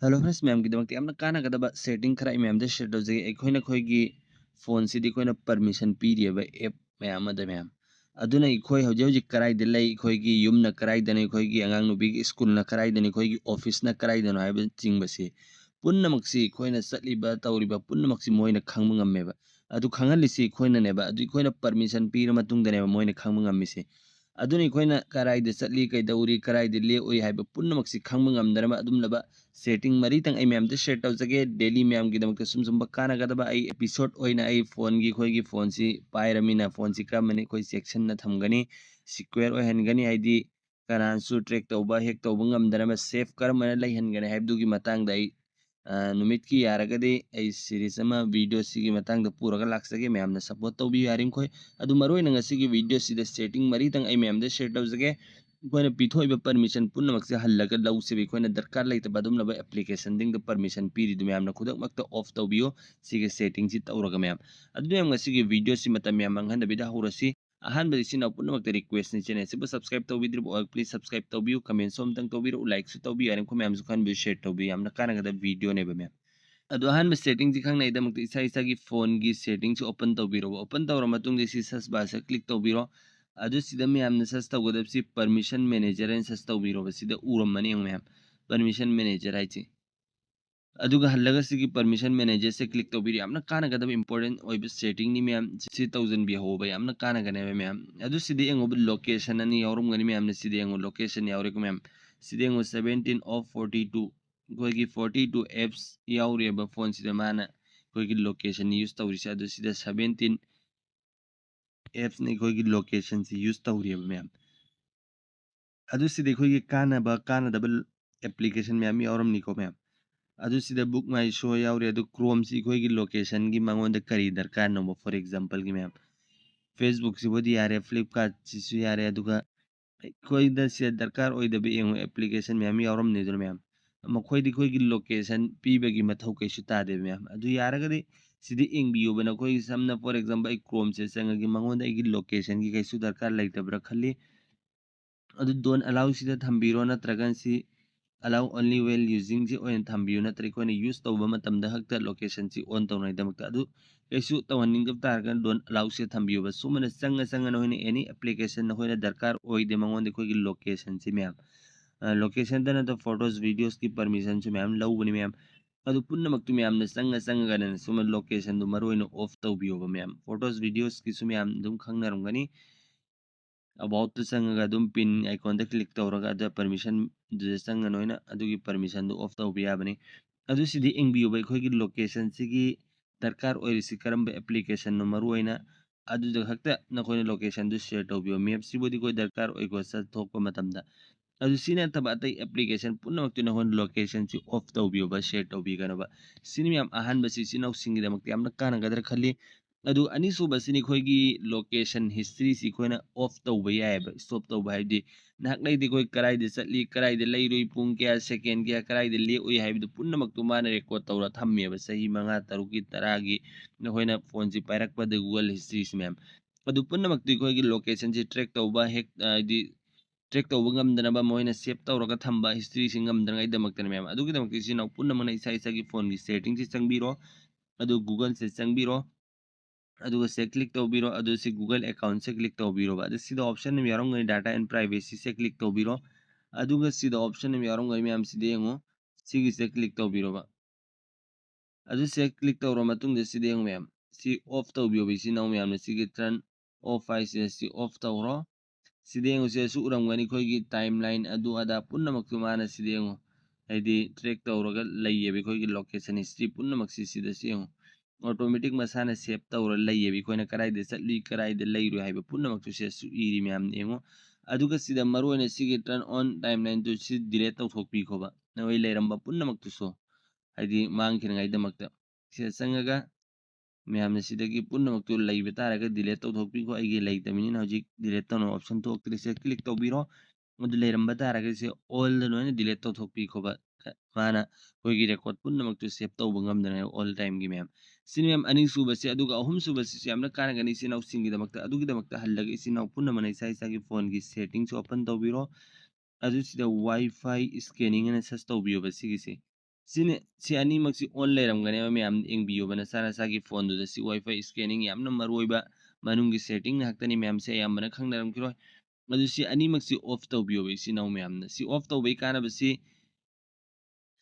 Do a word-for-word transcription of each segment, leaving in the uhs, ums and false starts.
Hello friends, ꯃꯌꯥꯝꯒꯤꯗꯃꯛꯇ ꯌꯥꯝꯅ ꯀꯥꯟꯅꯒꯗꯕ setting ꯈꯔ ꯑꯩ ꯃꯌꯥꯝꯗ share ꯇꯧꯖꯒꯦ꯫ ꯑꯩꯈꯣꯏꯅ ꯑꯩꯈꯣꯏꯒꯤ phoneꯁꯤꯗꯤ ꯑꯩꯈꯣꯏꯅ permission ꯄꯤꯔꯤꯑꯕ app ꯃꯌꯥꯝ ꯑꯃꯗ ꯃꯌꯥꯝ꯫ ꯑꯗꯨꯅ ꯑꯩꯈꯣꯏ ꯍꯧꯖꯤꯛ ꯍꯧꯖꯤꯛ ꯀꯗꯥꯏꯗ ꯂꯩ, ꯑꯩꯈꯣꯏꯒꯤ ꯌꯨꯝꯅ ꯀꯗꯥꯏꯗꯅꯣ, ꯑꯩꯈꯣꯏꯒꯤ ꯑꯉꯥꯡ ꯅꯨꯄꯤꯒꯤ schoolꯅ ꯀꯗꯥꯏꯗꯅꯣ, ꯑꯩꯈꯣꯏꯒꯤ officeꯅ ꯀꯗꯥꯏꯗꯅꯣ ꯍꯥꯏꯕꯅꯆꯤꯡꯕꯁꯤ ꯄꯨꯝꯅꯃꯛꯁꯤ ꯑꯩꯈꯣꯏꯅ ꯆꯠꯂꯤꯕ ꯇꯧꯔꯤꯕ ꯄꯨꯝꯅꯃꯛꯁꯤ ꯃꯣꯏꯅ ꯈꯪꯕ ꯉꯝꯃꯦꯕ꯫ ꯑꯗꯨ ꯈꯪꯍꯜꯂꯤꯁꯤ ꯑꯩꯈꯣꯏꯅꯅꯦꯕ꯫ ꯑꯗꯨ ꯑꯩꯈꯣꯏꯅ permission ꯄꯤꯔ ꯃꯇꯨꯡꯗꯅꯦꯕ ꯃꯣꯏꯅ ꯈꯪꯕ ꯉꯝꯃꯤꯁꯦ꯫ ꯑꯗꯨꯅ ꯑꯩꯈꯣꯏꯅ ꯀꯗꯥꯏꯗ ꯆꯠꯂꯤ, ꯀꯩꯗꯧꯔꯤ, ꯀꯗꯥꯏꯗ ꯂꯦꯛꯎꯏ ꯍꯥꯏꯕ ꯄꯨꯝꯅꯃꯛꯁꯤ ꯈꯪꯕ ꯉꯝꯗꯅꯕ ꯑꯗꯨꯝꯂꯕ setting ꯃꯔꯤꯇꯪ ꯑꯩ ꯃꯌꯥꯝꯗ share ꯇꯧꯖꯒꯦ꯫ Daily ꯃꯌꯥꯝꯒꯤꯗꯃꯛꯇ ꯁꯨꯝ ꯁꯨꯝꯕ ꯀꯥꯟꯅꯒꯗꯕ ꯑꯩ episode ꯑꯣꯏꯅ ꯑꯩ phoneꯒꯤ, ꯑꯩꯈꯣꯏꯒꯤ phoneꯁꯤ ꯄꯥꯏꯔꯃꯤꯅ phoneꯁꯤ ꯀꯔꯝꯕꯅꯤ ꯑꯩꯈꯣꯏ ꯆꯦꯛꯁꯤꯟꯅ ꯊꯝꯒꯅꯤ, secure ꯑꯣꯏꯍꯟꯒꯅꯤ, ꯍꯥꯏꯗꯤ ꯀꯅꯥꯅꯁꯨ track ꯇꯧꯕ, hack ꯇꯧꯕ ꯉꯝꯗꯅꯕ safe ꯀꯔꯝꯕꯅ ꯂꯩꯍꯟꯒꯅꯤ ꯍꯥꯏꯕꯗꯨꯒꯤ ꯃꯇꯥꯡꯗ ꯑꯩ, ꯑ, ꯅꯨꯃꯤꯠꯀꯤ ꯌꯥꯔꯒꯗꯤ ꯑꯩ series ꯑꯃ video ꯁꯤꯒꯤ ꯃꯇꯥꯡꯗ ꯄꯨꯔꯒ ꯂꯥꯛꯆꯒꯦ꯫ ꯃꯌꯥꯝꯅ support ꯇꯧꯕꯤꯌꯨ ꯌꯥꯔꯤꯃꯈꯩ꯫ ꯑꯗꯨ ꯃꯔꯨꯑꯣꯏꯅ ꯉꯁꯤꯒꯤ video ꯁꯤꯗ setting ꯃꯔꯤꯇꯪ ꯑꯩ ꯃꯌꯥꯝꯗ share ꯇꯧꯖꯒꯦ꯫ ꯑꯩꯈꯣꯏꯅ ꯄꯤꯊꯣꯛꯏꯕ permission ꯄꯨꯝꯅꯃꯛꯁꯦ ꯍꯜꯂꯒ ꯂꯧꯁꯦꯕ꯫ ꯑꯩꯈꯣꯏꯅ ꯗꯔꯀꯥꯔ ꯂꯩꯇꯕ ꯑꯗꯨꯝꯂꯕ applicationꯁꯤꯡꯗ permission ꯄꯤꯔꯤꯗꯨ ꯃꯌꯥꯝꯅ ꯈꯨꯗꯛꯃꯛꯇ off ꯇꯧꯕꯤꯌꯨ꯫ ꯁꯤꯒꯤ settingꯁꯤ ꯇꯧꯔꯒ ꯃꯌꯥꯝ꯫ ꯑꯗꯨ ꯃꯌꯥꯝ ꯉꯁꯤꯒꯤ videoꯁꯤ ꯃꯇꯝ ꯌꯥꯝ ꯃꯥꯡꯍꯟꯗꯕꯤꯗ ꯍꯧꯔꯁꯤ꯫ ꯑꯍꯥꯟꯕꯗ ꯏꯆꯤꯟ ꯏꯅꯥꯎ ꯄꯨꯝꯅꯃꯛꯇ requestꯅꯤ, channel ꯑꯁꯤꯕꯨ subscribe ꯇꯧꯕꯤꯗ꯭ꯔꯤꯕ ꯑꯣꯏꯔꯒ please subscribe ꯇꯧꯕꯤꯌꯨ, commentꯁꯨ ꯑꯃꯇꯪ ꯇꯧꯕꯤꯔꯛꯎ, likeꯁꯨ ꯇꯧꯕꯤꯌꯨ, ꯌꯥꯔꯤꯃꯈꯩ ꯃꯌꯥꯝꯁꯨ ꯈꯪꯍꯟꯕꯤꯌꯨ, share ꯇꯧꯕꯤꯌꯨ꯫ ꯌꯥꯝꯅ ꯀꯥꯟꯅꯒꯗꯕ videoꯅꯦꯕ ꯃꯌꯥꯝ꯫ ꯑꯗꯣ ꯑꯍꯥꯟꯕ settingꯁꯤ ꯈꯪꯅꯉꯩꯗꯃꯛꯇ ꯏꯁꯥ ꯏꯁꯥꯒꯤ phoneꯒꯤ settingꯁꯤ open ꯇꯧꯕꯤꯔꯣꯕ꯫ Open ꯇꯧꯔ ꯃꯇꯨꯡꯗ ꯁꯤ search barꯁꯦ click ꯇꯧꯕꯤꯔꯣ꯫ ꯑꯗꯨ ꯁꯤꯗ ꯃꯌꯥꯝꯅ search ꯇꯧꯒꯗꯕꯁꯤ permission manager ꯍꯥꯏꯅ search ꯇꯧꯕꯤꯔꯣꯕ꯫ ꯁꯤꯗ ꯎꯔꯝꯃꯅꯤ ꯌꯦꯡꯉꯨ ꯃꯌꯥꯝ, permission manager ꯍꯥꯏꯁꯦ꯫ ꯑꯗꯨꯒ ꯍꯜꯂꯒ ꯁꯤꯒꯤ permission managerꯁꯦ click ꯇꯧꯕꯤꯔꯣ꯫ ꯌꯥꯝꯅ ꯀꯥꯟꯅꯒꯗꯕ important ꯑꯣꯏꯕ settingꯅꯤ ꯃꯌꯥꯝ, ꯁꯤ ꯇꯧꯁꯤꯟꯕꯤꯍꯧꯕ ꯌꯥꯝꯅ ꯀꯥꯟꯅꯒꯅꯦꯕ ꯃꯌꯥꯝ꯫ ꯑꯗꯨ ꯁꯤꯗ ꯌꯦꯡꯉꯨꯕ location ꯑꯅꯤ ꯌꯥꯎꯔꯝꯒꯅꯤ ꯃꯌꯥꯝꯅ, ꯁꯤꯗ ꯌꯦꯡꯉꯨ location ꯌꯥꯎꯔꯦꯀꯣ ꯃꯌꯥꯝ꯫ ꯁꯤꯗ ꯌꯦꯡꯉꯨ seventeen of forty two, ꯑꯩꯈꯣꯏꯒꯤ forty two apps ꯌꯥꯎꯔꯤꯕ phoneꯁꯤꯗ ꯃꯥꯅ ꯑꯩꯈꯣꯏꯒꯤ location use ꯇꯧꯔꯤꯁꯦ꯫ ꯑꯗꯨ ꯁꯤꯗ seventeen appsꯅ ꯑꯩꯈꯣꯏꯒꯤ locationꯁꯤ use ꯇꯧꯔꯤꯑꯕ ꯃꯌꯥꯝ꯫ ꯑꯗꯨ ꯁꯤꯗ ꯑꯩꯈꯣꯏꯒꯤ ꯀꯥꯟꯅꯕ ꯀꯥꯟꯅꯗꯕ application ꯃꯌꯥꯝ ꯌꯥꯎꯔꯝꯅꯤꯀꯣ ꯃꯌꯥꯝ꯫ ꯑꯗꯨ ꯁꯤꯗ Book My Show ꯌꯥꯎꯔꯤ꯫ ꯑꯗꯨ Chromeꯁꯤ ꯑꯩꯈꯣꯏꯒꯤ locationꯒꯤ ꯃꯉꯣꯟꯗ ꯀꯔꯤ ꯗꯔꯀꯥꯔꯅꯣꯕ? For exampleꯒꯤ ꯃꯌꯥꯝ, Facebookꯁꯤꯕꯨꯗꯤ ꯌꯥꯔꯦ, Flipkartꯁꯤꯁꯨ ꯌꯥꯔꯦ, ꯑꯗꯨꯒ ꯑꯩꯈꯣꯏꯗ ꯁꯤꯗ ꯗꯔꯀꯥꯔ ꯑꯣꯏꯗꯕ ꯌꯦꯡꯉꯨ application ꯃꯌꯥꯝ ꯌꯥꯎꯔꯝꯅꯤꯗꯅ ꯃꯌꯥꯝ꯫ ꯃꯈꯣꯏꯗꯤ ꯑꯩꯈꯣꯏꯒꯤ location ꯄꯤꯕꯒꯤ ꯃꯊꯧ ꯀꯩꯁꯨ ꯇꯥꯗꯦꯕ ꯃꯌꯥꯝ꯫ ꯑꯗꯨ ꯌꯥꯔꯒꯗꯤ ꯁꯤꯗ ꯌꯦꯡꯕꯤꯌꯣꯕ꯫ ꯅꯈꯣꯏꯒꯤ ꯁꯝꯅ for example ꯑꯩ Chromeꯁꯦ ꯆꯪꯉꯒꯦ, ꯃꯉꯣꯟꯗ ꯑꯩꯒꯤ locationꯒꯤ ꯀꯩꯁꯨ ꯗꯔꯀꯥꯔ ꯂꯩꯇꯕ꯭ꯔꯥ ꯈꯜꯂꯤ꯫ ꯑꯗꯨ don't allowꯁꯤꯗ ꯊꯝꯕꯤꯔꯣ, ꯅꯠꯇ꯭ꯔꯒꯅ ꯁꯤ allow only while using ꯁꯤ ꯑꯣꯏꯅ ꯊꯝꯕꯤꯌꯨ, ꯅꯠꯇ꯭ꯔꯒ ꯑꯩꯈꯣꯏꯅ use ꯇꯧꯕ ꯃꯇꯝꯗ ꯈꯛꯇ location ꯁꯤ on ꯇꯧꯅꯉꯥꯏꯗꯃꯛꯇ꯫ ꯑꯗꯨ ꯀꯩꯁꯨ ꯇꯧꯍꯟꯅꯤꯡꯗꯕ ꯇꯥꯔꯒꯅ don't allow ꯁꯦ ꯊꯝꯕꯤꯌꯣꯕ꯫ ꯁꯨꯃꯥꯏꯅ ꯆꯪꯉ ꯆꯪꯉ ꯅꯈꯣꯏꯅ any application ꯅꯈꯣꯏꯅ ꯗꯔꯀꯥꯔ ꯑꯣꯏꯗꯦ ꯃꯉꯣꯟꯗ ꯑꯩꯈꯣꯏꯒꯤ location ꯁꯤ ꯃꯌꯥꯝ꯫ Location ꯗ ꯅꯠꯇ photos videos ꯀꯤ permission ꯁꯨ ꯃꯌꯥꯝ ꯂꯧꯕꯅꯤ ꯃꯌꯥꯝ꯫ ꯑꯗꯨ ꯄꯨꯝꯅꯃꯛꯇꯨ ꯃꯌꯥꯝꯅ ꯆꯪꯉ ꯆꯪꯉꯒꯅꯦ ꯁꯨꯝꯕ location ꯗꯨ ꯃꯔꯨ ꯑꯣꯏꯅ off ꯇꯧꯕꯤꯌꯣꯕ ꯃꯌꯥꯝ꯫ Photos videos ꯀꯤꯁꯨ ꯃꯌꯥꯝ ꯑꯗꯨꯝ ꯈꯪꯅꯔꯝꯒꯅꯤ꯫ About ꯇ ꯆꯪꯉꯒ ꯑꯗꯨꯝ pin icon ꯗ click ꯇꯧꯔꯒ ꯑꯗꯨ permission ꯗꯨꯗ ꯆꯪꯉ ꯅꯣꯏꯅ ꯑꯗꯨꯒꯤ permission ꯗꯨ off ꯇꯧꯕ ꯌꯥꯕꯅꯤ꯫ ꯑꯗꯨ ꯁꯤꯗꯤ ꯌꯦꯡꯕꯤꯌꯨꯕ, ꯑꯩꯈꯣꯏꯒꯤ location ꯁꯤꯒꯤ ꯗꯔꯀꯥꯔ ꯑꯣꯏꯔꯤꯁꯤ ꯀꯔꯝꯕ application ꯅꯣ ꯃꯔꯨ ꯑꯣꯏꯅ, ꯑꯗꯨꯗ ꯈꯛꯇ ꯅꯈꯣꯏꯅ location ꯗꯨ share ꯇꯧꯕꯤꯌꯣ꯫ Map ꯁꯤꯕꯨꯗꯤ ꯑꯩꯈꯣꯏ ꯗꯔꯀꯥꯔ ꯑꯣꯏꯀꯣ ꯆꯠꯊꯣꯛꯄ ꯃꯇꯝꯗ꯫ ꯑꯗꯨ ꯁꯤ ꯅꯠꯇꯕ ꯑꯇꯩ application ꯄꯨꯝꯅꯃꯛꯇꯨ ꯅꯈꯣꯏꯅ location ꯁꯤ off ꯇꯧꯕꯤꯌꯣꯕ, share ꯇꯧꯕꯤꯒꯅꯕ꯫ ꯁꯤꯅꯤ ꯃꯌꯥꯝ ꯑꯍꯥꯟꯕꯁꯤ ꯏꯆꯤꯟ ꯏꯅꯥꯎꯁꯤꯡꯒꯤꯗꯃꯛꯇ ꯌꯥꯝꯅ ꯀꯥꯟꯅꯒꯗ꯭ꯔꯥ ꯈꯜꯂꯤ꯫ ꯑꯗꯨ ꯑꯅꯤꯁꯨꯕꯁꯤꯅꯤ ꯑꯩꯈꯣꯏꯒꯤ location history ꯁꯤ ꯑꯩꯈꯣꯏꯅ off ꯇꯧꯕ ꯌꯥꯏꯑꯕ, stop ꯇꯧꯕ ꯍꯥꯏꯕꯗꯤ ꯅꯍꯥꯛ ꯂꯩꯗꯤ ꯑꯩꯈꯣꯏ ꯀꯔꯥꯏꯗ ꯆꯠꯂꯤ, ꯀꯔꯥꯏꯗ ꯂꯩꯔꯨꯏ, ꯄꯨꯡ ꯀꯌꯥ, second ꯀꯌꯥ, ꯀꯔꯥꯏꯗ ꯂꯦꯛꯎꯏ ꯍꯥꯏꯕꯗꯨ ꯄꯨꯝꯅꯃꯛꯇꯨ ꯃꯥꯅ record ꯇꯧꯔ ꯊꯝꯃꯦꯕ, ꯆꯍꯤ ꯃꯉꯥ, ꯇꯔꯨꯛꯀꯤ, ꯇꯔꯥꯒꯤ ꯅꯈꯣꯏꯅ phone ꯁꯤ ꯄꯥꯏꯔꯛꯄꯗ Google history ꯁꯤ ꯃꯌꯥꯝ꯫ ꯑꯗꯨ ꯄꯨꯝꯅꯃꯛꯇꯨ ꯑꯩꯈꯣꯏꯒꯤ location ꯁꯤ track ꯇꯧꯕ ꯍꯦꯛ, ꯍꯥꯏꯗꯤ track ꯇꯧꯕ ꯉꯝꯗꯅꯕ ꯃꯣꯏꯅ save ꯇꯧꯔꯒ ꯊꯝꯕ history ꯁꯤ ꯉꯝꯗꯅꯉꯥꯏꯗꯃꯛꯇꯅꯤ ꯃꯌꯥꯝ꯫ ꯑꯗꯨꯒꯤꯗꯃꯛꯇ ꯏꯆꯤꯟ ꯏꯅꯥꯎ ꯄꯨꯝꯅꯃꯛꯅ ꯏꯁꯥ ꯏꯁꯥꯒꯤ phone ꯒꯤ setting ꯁꯤ ꯆꯪꯕꯤꯔꯣ, ꯑꯗꯨ Google ꯁꯦ ꯆꯪꯕꯤꯔꯣ, ꯑꯗꯨꯒ ꯁꯦ click ꯇꯧꯕꯤꯔꯣ꯫ ꯑꯗꯨ ꯁꯤ Google account ꯁꯦ click ꯇꯧꯕꯤꯔꯣꯕ꯫ ꯑꯗꯨ ꯁꯤꯗ option ꯑꯃ ꯌꯥꯎꯔꯝꯒꯅꯤ, data and privacy say click ꯇꯧꯕꯤꯔꯣ꯫ ꯑꯗꯨꯒ ꯁꯤꯗ option ꯑꯃ ꯌꯥꯎꯔꯝꯒꯅꯤ ꯃꯌꯥꯝ, ꯁꯤꯗ ꯌꯦꯡꯉꯣ, ꯁꯤꯒꯤꯁꯦ click ꯇꯧꯕꯤꯔꯣꯕ꯫ ꯑꯗꯨ ꯁꯦ click ꯇꯧꯔ ꯃꯇꯨꯡꯗ ꯁꯤꯗ ꯌꯦꯡꯉꯨ ꯃꯌꯥꯝ, ꯁꯤ off ꯇꯧꯕꯤꯌꯣꯕ ꯏꯆꯤꯟ ꯏꯅꯥꯎ ꯃꯌꯥꯝꯅ꯫ ꯁꯤꯒꯤ turn off ꯍꯥꯏꯁꯦ ꯁꯤ off ꯇꯧꯔꯣ꯫ ꯁꯤꯗ ꯌꯦꯡꯉꯨ, ꯁꯤꯗꯁꯨ ꯎꯔꯝꯒꯅꯤ ꯑꯩꯈꯣꯏꯒꯤ timeline ꯑꯗꯨ ꯑꯗꯥ ꯄꯨꯝꯅꯃꯛꯇꯨ ꯃꯥꯅ ꯁꯤꯗ ꯌꯦꯡꯉꯨ, ꯍꯥꯏꯗꯤ track ꯇꯧꯔꯒ ꯂꯩꯌꯦꯕ ꯑꯩꯈꯣꯏꯒꯤ location history ꯄꯨꯝꯅꯃꯛꯁꯤ ꯁꯤꯗꯁꯨ ꯌꯦꯡꯉꯨ꯫ Automatic ꯃꯁꯥꯅ save ꯇꯧꯔ ꯂꯩꯌꯦꯕ, ꯑꯩꯈꯣꯏꯅ ꯀꯗꯥꯏꯗ ꯆꯠꯂꯨꯏ, ꯀꯗꯥꯏꯗ ꯂꯩꯔꯨꯏ ꯍꯥꯏꯕ ꯄꯨꯝꯅꯃꯛꯇꯨ ꯁꯤꯗꯁꯨ ꯏꯔꯤ ꯃꯌꯥꯝꯅ ꯌꯦꯡꯉꯨ꯫ ꯑꯗꯨꯒ ꯁꯤꯗ ꯃꯔꯨꯑꯣꯏꯅ ꯁꯤꯒꯤ turn on timeline ꯇꯨ ꯁꯤ delete ꯇꯧꯊꯣꯛꯄꯤꯈꯣꯕ, ꯅꯈꯣꯏ ꯂꯩꯔꯝꯕ ꯄꯨꯝꯅꯃꯛꯇꯨꯁꯨ, ꯍꯥꯏꯗꯤ ꯃꯥꯡꯈꯤꯅꯉꯥꯏꯗꯃꯛꯇ꯫ ꯁꯤꯗ ꯆꯪꯉꯒ ꯃꯌꯥꯝꯅ ꯁꯤꯗꯒꯤ ꯄꯨꯝꯅꯃꯛꯇꯨ ꯂꯩꯕ ꯇꯥꯔꯒꯗꯤ delete ꯇꯧꯊꯣꯛꯄꯤꯈꯣ꯫ ꯑꯩꯒꯤ ꯂꯩꯇꯕꯅꯤꯅ ꯍꯧꯖꯤꯛ delete ꯇꯧꯅꯕ option ꯊꯣꯛꯇ꯭ꯔꯤ꯫ ꯁꯤꯗ click ꯇꯧꯕꯤꯔꯣ꯫ ꯑꯗꯨ ꯂꯩꯔꯝꯕ ꯇꯥꯔꯒꯗꯤ ꯁꯤ all ꯗ ꯂꯣꯏꯅ delete ꯇꯧꯊꯣꯛꯄꯤꯈꯣꯕ꯫ ꯃꯥꯅ ꯑꯩꯈꯣꯏꯒꯤ record ꯄꯨꯝꯅꯃꯛꯇꯨ save ꯇꯧꯕ ꯉꯝꯗꯅ all time ꯒꯤ ꯃꯌꯥꯝ꯫ ꯁꯤꯅꯤ ꯃꯌꯥꯝ ꯑꯅꯤꯁꯨꯕꯁꯦ꯫ ꯑꯗꯨꯒ ꯑꯍꯨꯝꯁꯨꯕꯁꯤꯁꯨ ꯌꯥꯝꯅ ꯀꯥꯟꯅꯒꯅꯤ ꯏꯆꯤꯟ ꯏꯅꯥꯎꯁꯤꯡꯒꯤꯗꯃꯛꯇ꯫ ꯑꯗꯨꯒꯤꯗꯃꯛꯇ ꯍꯜꯂꯒ ꯏꯆꯤꯟ ꯏꯅꯥꯎ ꯄꯨꯝꯅꯃꯛꯅ ꯏꯁꯥ ꯏꯁꯥꯒꯤ phone ꯒꯤ setting ꯁꯨ open ꯇꯧꯕꯤꯔꯣ꯫ ꯑꯗꯨ ꯁꯤꯗ Wi-Fi scanning ꯑꯅ search ꯇꯧꯕꯤꯌꯣꯕ ꯁꯤꯒꯤꯁꯦ꯫ ꯁꯤꯅ, ꯁꯤ ꯑꯅꯤꯃꯛꯁꯤ on ꯂꯩꯔꯝꯒꯅꯦꯕ ꯃꯌꯥꯝ, ꯌꯦꯡꯕꯤꯌꯣꯕ ꯅꯁꯥ ꯅꯁꯥꯒꯤ ꯐꯣꯟꯗꯨꯗ꯫ ꯁꯤ Wi-Fi scanning ꯌꯥꯝꯅ ꯃꯔꯨ ꯑꯣꯏꯕ, ꯃꯅꯨꯡꯒꯤ setting ꯉꯥꯛꯇꯅꯤ ꯃꯌꯥꯝꯁꯦ, ꯑꯌꯥꯝꯕꯅ ꯈꯪꯅꯔꯝꯈꯤꯔꯣꯏ꯫ ꯑꯗꯨ ꯁꯤ ꯑꯅꯤꯃꯛꯁꯤ off ꯇꯧꯕꯤꯌꯣꯕ ꯏꯆꯤꯟ ꯏꯅꯥꯎ ꯃꯌꯥꯝꯅ꯫ ꯁꯤ off ꯇꯧꯕꯒꯤ ꯀꯥꯟꯅꯕꯁꯤ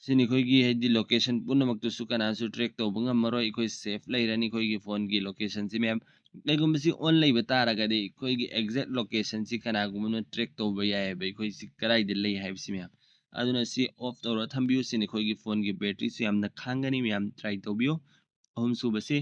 ꯁꯤꯅꯤ ꯑꯩꯈꯣꯏꯒꯤ, ꯍꯥꯏꯗꯤ, location ꯄꯨꯝꯅꯃꯛꯇꯨꯁꯨ ꯀꯅꯥꯁꯨ track ꯇꯧꯕ ꯉꯝꯃꯔꯣꯏ꯫ ꯑꯩꯈꯣꯏ safe ꯂꯩꯔꯅꯤ ꯑꯩꯈꯣꯏꯒꯤ ꯐꯣꯟꯒꯤ locationꯁꯤ ꯃꯌꯥꯝ꯫ ꯀꯩꯒꯨꯝꯕ ꯁꯤ on ꯂꯩꯕ ꯇꯥꯔꯒꯗꯤ ꯑꯩꯈꯣꯏꯒꯤ exact locationꯁꯤ ꯀꯅꯥꯒꯨꯝꯕꯅ track ꯇꯧꯕ ꯌꯥꯏꯑꯕ, ꯑꯩꯈꯣꯏ ꯁꯤ ꯀꯗꯥꯏꯗ ꯂꯩ ꯍꯥꯏꯕꯁꯤ ꯃꯌꯥꯝ꯫ ꯑꯗꯨꯅ ꯁꯤ off ꯇꯧꯔ ꯊꯝꯕꯤꯌꯨ꯫ ꯁꯤꯅꯤ ꯑꯩꯈꯣꯏꯒꯤ ꯐꯣꯟꯒꯤ batteryꯁꯨ ꯌꯥꯝꯅ ꯈꯥꯡꯒꯅꯤ ꯃꯌꯥꯝ, try ꯇꯧꯕꯤꯌꯨ꯫ ꯑꯍꯨꯝꯁꯨꯕꯁꯤ꯫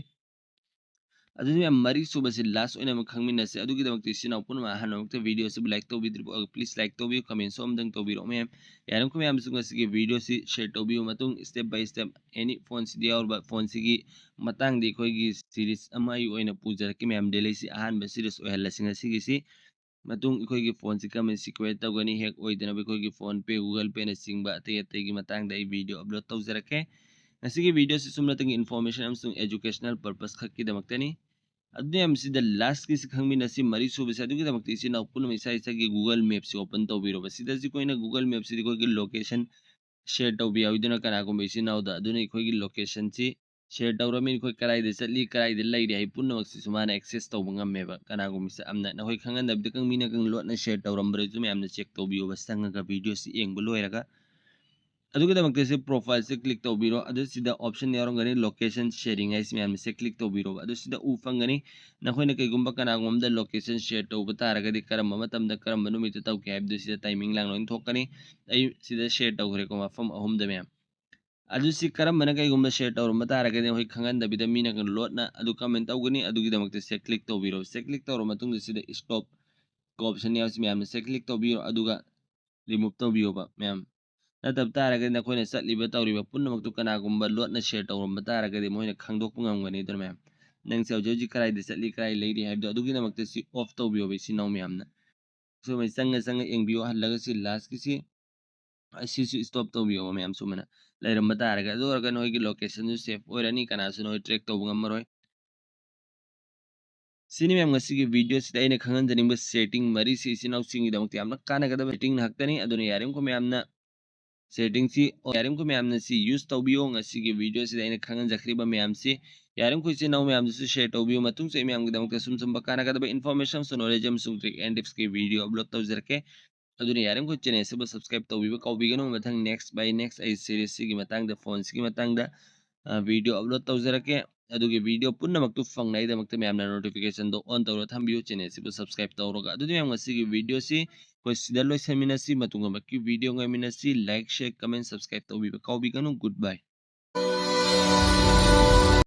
ꯑꯗꯨꯗꯤ ꯃꯌꯥꯝ, ꯃꯔꯤꯁꯨꯕꯁꯤ last ꯑꯣꯏꯅ ꯑꯃꯨꯛ ꯈꯪꯃꯤꯟꯅꯁꯦ꯫ ꯑꯗꯨꯒꯤꯗꯃꯛꯇ ꯏꯆꯤꯟ ꯏꯅꯥꯎ ꯄꯨꯝꯅꯃꯛ ꯑꯍꯥꯟꯕꯃꯛꯇ videoꯁꯤꯕꯨ like ꯇꯧꯕꯤꯗ꯭ꯔꯤꯕ ꯑꯣꯏꯔꯒ please like ꯇꯧꯕꯤꯌꯨ, commentꯁꯨ ꯑꯃꯨꯛꯇꯪ ꯇꯧꯕꯤꯔꯛꯑꯣ ꯃꯌꯥꯝ꯫ ꯌꯥꯔꯤꯕꯃꯈꯩ ꯃꯌꯥꯝꯁꯨ ꯉꯁꯤꯒꯤ videoꯁꯤ share ꯇꯧꯕꯤꯌꯨ꯫ ꯃꯇꯨꯡ step by step any ꯐꯣꯟꯁꯤꯗ ꯌꯥꯎꯔꯤꯕ ꯐꯣꯟꯁꯤꯒꯤ ꯃꯇꯥꯡꯗ ꯑꯩꯈꯣꯏꯒꯤ series ꯑꯃ ꯑꯩ ꯑꯣꯏꯅ ꯄꯨꯖꯔꯛꯀꯦ ꯃꯌꯥꯝ꯫ Dailyꯁꯤ ꯑꯍꯥꯟꯕ series ꯑꯣꯏꯍꯜꯂꯁꯤ ꯉꯁꯤꯒꯤꯁꯤ꯫ ꯃꯇꯨꯡ ꯑꯩꯈꯣꯏꯒꯤ ꯐꯣꯟꯁꯤ ꯀꯔꯝꯅ secure ꯇꯧꯒꯅꯤ, hack ꯑꯣꯏꯗꯅꯕ ꯑꯩꯈꯣꯏꯒꯤ PhonePe, Google Payꯅꯆꯤꯡꯕ ꯑꯇꯩ ꯑꯇꯩꯒꯤ ꯃꯇꯥꯡꯗ ꯑꯩ video upload ꯇꯧꯖꯔꯛꯀꯦ꯫ ꯉꯁꯤꯒꯤ videoꯁꯤ ꯁꯨꯞꯅꯇꯒꯤ information ꯑꯃꯁꯨꯡ educational purpose ꯈꯛꯀꯤꯗꯃꯛꯇꯅꯤ꯫ ꯑꯗꯨꯅ ꯌꯥꯝ ꯁꯤꯗ lastꯀꯤꯁꯤ ꯈꯪꯃꯤꯟꯅꯁꯤ꯫ ꯃꯔꯤꯁꯨꯕꯁꯤ ꯑꯗꯨꯒꯤꯗꯃꯛꯇ ꯏꯆꯤꯟ ꯏꯅꯥꯎ ꯄꯨꯝꯅꯃꯛ ꯏꯁꯥ ꯏꯁꯥꯒꯤ Google Mapꯁꯤ open ꯇꯧꯕꯤꯔꯣꯕ꯫ ꯁꯤꯗꯁꯤ ꯑꯩꯈꯣꯏꯅ Google Mapꯁꯤꯗꯤ ꯑꯩꯈꯣꯏꯒꯤ location share ꯇꯧꯕ ꯌꯥꯎꯏꯗꯅ ꯀꯅꯥꯒꯨꯝꯕ ꯏꯆꯤꯟ ꯏꯅꯥꯎꯗ꯫ ꯑꯗꯨꯅ ꯑꯩꯈꯣꯏꯒꯤ locationꯁꯤ share ꯇꯧꯔꯃꯤꯅ ꯑꯩꯈꯣꯏ ꯀꯗꯥꯏꯗ ꯆꯠꯂꯤ, ꯀꯗꯥꯏꯗ ꯂꯩꯔꯤ ꯍꯥꯏ ꯄꯨꯝꯅꯃꯛꯁꯤꯁꯨ ꯃꯥꯅ access ꯇꯧꯕ ꯉꯝꯃꯦꯕ꯫ ꯀꯅꯥꯒꯨꯝꯕꯁꯤ ꯌꯥꯝꯅ ꯅꯈꯣꯏ ꯈꯪꯍꯟꯗꯕꯤꯗ ꯃꯤꯅ ꯂꯣꯠꯅ share ꯇꯧꯔꯝꯕꯗꯨꯁꯨ ꯃꯌꯥꯝꯅ check ꯇꯧꯕꯤꯌꯣꯕ ꯆꯪꯉꯒ videoꯁꯤ ꯌꯦꯡꯕ ꯂꯣꯏꯔꯒ꯫ ꯑꯗꯨꯒꯤꯗꯃꯛꯇ ꯁꯤ profileꯁꯦ click ꯇꯧꯕꯤꯔꯣ꯫ ꯑꯗꯨ ꯁꯤꯗ option ꯌꯥꯎꯔꯝꯒꯅꯤ, location sharing ꯍꯥꯏꯁꯤ ꯃꯌꯥꯝꯅ ꯁꯤ click ꯇꯧꯕꯤꯔꯣꯕ꯫ ꯑꯗꯨ ꯁꯤꯗ ꯎ ꯐꯪꯒꯅꯤ꯫ ꯅꯈꯣꯏꯅ ꯀꯩꯒꯨꯝꯕ ꯀꯅꯥꯒꯨꯝꯕꯗ location share ꯇꯧꯕ ꯇꯥꯔꯒꯗꯤ ꯀꯔꯝꯕ ꯃꯇꯝꯗ ꯀꯔꯝꯕ ꯅꯨꯃꯤꯠꯇ ꯇꯧꯒꯦ ꯍꯥꯏꯕꯗꯨ ꯁꯤꯗ timing ꯂꯥꯡ ꯂꯣꯏꯅ ꯊꯣꯛꯀꯅꯤ꯫ ꯑꯩ ꯁꯤꯗ share ꯇꯧꯈ꯭ꯔꯦꯀꯣ ꯃꯐꯝ ꯑꯍꯨꯝꯗ ꯃꯌꯥꯝ꯫ ꯑꯗꯨ ꯁꯤ ꯀꯔꯝꯕꯅ ꯀꯩꯒꯨꯝꯕ share ꯇꯧꯔꯝꯕ ꯇꯥꯔꯒꯗꯤ ꯑꯩꯈꯣꯏ ꯈꯪꯍꯟꯗꯕꯤꯗ ꯃꯤꯅ ꯂꯣꯠꯅ ꯑꯗꯨ comment ꯇꯧꯒꯅꯤ꯫ ꯑꯗꯨꯒꯤꯗꯃꯛꯇ ꯁꯤ click ꯇꯧꯕꯤꯔꯣ꯫ ꯁꯤ click ꯇꯧꯔꯕ ꯃꯇꯨꯡꯗ ꯁꯤꯗ stop option ꯌꯥꯎꯔꯤꯁꯤ ꯃꯌꯥꯝꯅ ꯁꯤ click ꯇꯧꯕꯤꯔꯣ꯫ ꯑꯗꯨꯒ remove ꯇꯧꯕꯤꯌꯣꯕ ꯃꯌꯥꯝ꯫ ꯅꯠꯇꯕ ꯇꯥꯔꯒꯗꯤ ꯅꯈꯣꯏꯅ ꯆꯠꯂꯤꯕ ꯇꯧꯔꯤꯕ ꯄꯨꯝꯅꯃꯛꯇꯨ ꯀꯅꯥꯒꯨꯝꯕ ꯂꯣꯠꯅ share ꯇꯧꯔꯝꯕ ꯇꯥꯔꯒꯗꯤ ꯃꯣꯏꯅ ꯈꯪꯗꯣꯛꯄ ꯉꯝꯒꯅꯤ꯫ ꯑꯗꯨꯅ ꯃꯌꯥꯝ, ꯅꯪꯁꯦ ꯍꯧꯖꯤꯛ ꯍꯧꯖꯤꯛ ꯀꯗꯥꯏꯗ ꯆꯠꯂꯤ, ꯀꯗꯥꯏ ꯂꯩꯔꯤ ꯍꯥꯏꯕꯗꯣ ꯑꯗꯨꯒꯤꯗꯃꯛꯇ ꯁꯤ off ꯇꯧꯕꯤꯌꯣꯕ ꯏꯆꯤꯟ ꯏꯅꯥꯎ ꯃꯌꯥꯝꯅ꯫ ꯁꯨꯃꯥꯏꯅ ꯆꯪꯉ ꯆꯪꯉ ꯌꯦꯡꯕꯤꯌꯣ꯫ ꯍꯜꯂꯒ ꯁꯤ lastꯀꯤꯁꯤ ꯑꯁꯤꯁꯨ stop ꯇꯧꯕꯤꯌꯣꯕ ꯃꯌꯥꯝ꯫ ꯁꯨꯃꯥꯏꯅ ꯂꯩꯔꯝꯕ ꯇꯥꯔꯒꯗꯤ, ꯑꯗꯨ ꯑꯣꯏꯔꯒ ꯅꯣꯏꯒꯤ locationꯁꯨ safe ꯑꯣꯏꯔꯅꯤ, ꯀꯅꯥꯁꯨ ꯅꯣꯏ track ꯇꯧꯕ ꯉꯝꯃꯔꯣꯏ꯫ ꯁꯤꯅꯤ ꯃꯌꯥꯝ ꯉꯁꯤꯒꯤ video ꯁꯤꯗ ꯑꯩꯅ ꯈꯪꯍꯟꯖꯅꯤꯡꯕ setting ꯃꯔꯤꯁꯤ ꯏꯆꯤꯟ ꯏꯅꯥꯎꯁꯤꯡꯒꯤꯗꯃꯛꯇ ꯌꯥꯝꯅ ꯀꯥꯟꯅꯒꯗꯕ setting ꯉꯥꯛꯇꯅꯤ꯫ ꯑꯗꯨꯅ ꯌꯥꯔꯤꯃꯈꯩ ꯃꯌꯥꯝꯅ setting ꯁꯤ, ꯑꯣ, ꯌꯥꯔꯤꯃꯈꯩ ꯃꯌꯥꯝꯅ ꯁꯤ use ꯇꯧꯕꯤꯌꯣ꯫ ꯉꯁꯤꯒꯤ video ꯁꯤꯗ ꯑꯩꯅ ꯈꯪꯍꯟꯖꯈ꯭ꯔꯤꯕ ꯃꯌꯥꯝꯁꯤ ꯌꯥꯔꯤꯃꯈꯩ ꯏꯆꯤꯟ ꯏꯅꯥꯎ ꯃꯌꯥꯝꯗꯁꯨ share ꯇꯧꯕꯤꯌꯨ꯫ ꯃꯇꯨꯡꯁꯨ ꯑꯩ ꯃꯌꯥꯝꯒꯤꯗꯃꯛꯇ ꯁꯨꯝ ꯁꯨꯝꯕ ꯀꯥꯟꯅꯒꯗꯕ information ꯑꯃꯁꯨꯡ knowledge ꯑꯃꯁꯨꯡ trick and tips ꯀꯤ video upload ꯇꯧꯖꯔꯛꯀꯦ꯫ ꯑꯗꯨꯅ ꯌꯥꯔꯤꯃꯈꯩ channel ꯑꯁꯤꯕꯨ subscribe ꯇꯧꯕꯤꯕ ꯀꯥꯎꯕꯤꯒꯅꯨ꯫ ꯃꯊꯪ next by next ꯑꯩ series ꯁꯤꯒꯤ ꯃꯇꯥꯡꯗ, phone ꯁꯤꯒꯤ ꯃꯇꯥꯡꯗ, ꯑ, video upload ꯇꯧꯖꯔꯛꯀꯦ꯫ ꯑꯗꯨꯒꯤ video ꯄꯨꯝꯅꯃꯛꯇꯨ ꯐꯪꯅꯉꯥꯏꯗꯃꯛꯇ ꯃꯌꯥꯝꯅ notification ꯗꯣ on ꯇꯧꯔꯒ ꯊꯝꯕꯤꯌꯨ, channel ꯑꯁꯤꯕꯨ subscribe ꯇꯧꯔꯒ꯫ ꯑꯗꯨꯗꯤ ꯃꯌꯥꯝ ꯉꯁꯤꯒꯤ video ꯁꯤ ꯑꯩꯈꯣꯏ ꯁꯤꯗ ꯂꯣꯏꯁꯟꯃꯤꯟꯅꯁꯤ, ꯃꯇꯨꯡ ꯑꯃꯛꯀꯤ video ꯉꯥꯏꯃꯤꯟꯅꯁꯤ꯫ Like, share, comment, subscribe ꯇꯧꯕꯤꯕ ꯀꯥꯎꯕꯤꯒꯅꯨ꯫ Goodbye꯫